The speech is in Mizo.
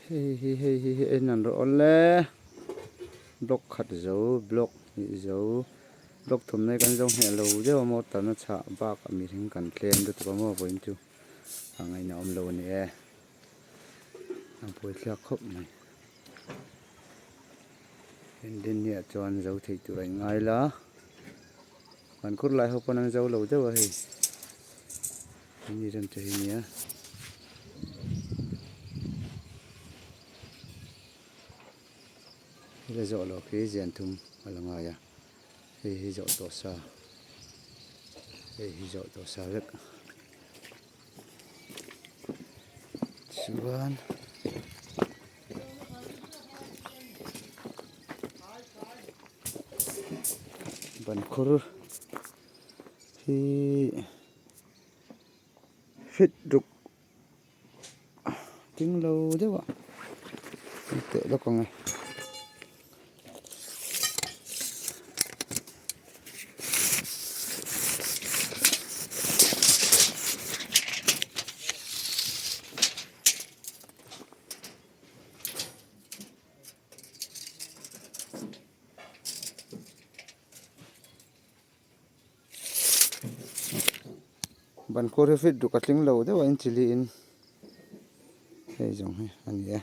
Hei hi hei hi hi en an rawh awle block khat zo block hnih zo block thawmna hi kan zo ngheh lo deuh a maw tarna chhah bak a mihring kan tlem lutuk a maw vawiin chu a ngaihna awm lo a ni e a buaithlak khawp mai Inrinniah chuan zo thei tur a inngai la kan khur lai ho pawn an zo lo deuh a hei. Hemi rem chu hei nia. Hei la zawh loh khi zian thum a la ngai a, hei hi zawh tawh sa, hei hi zawh tawh sa vek. Chuan ban khur hi. Fit ruk ding lo deuh a an teh lawk ang e. Ban khur hi fit ruk a tling lo deuh a in chili in hei zawng hi a ni e.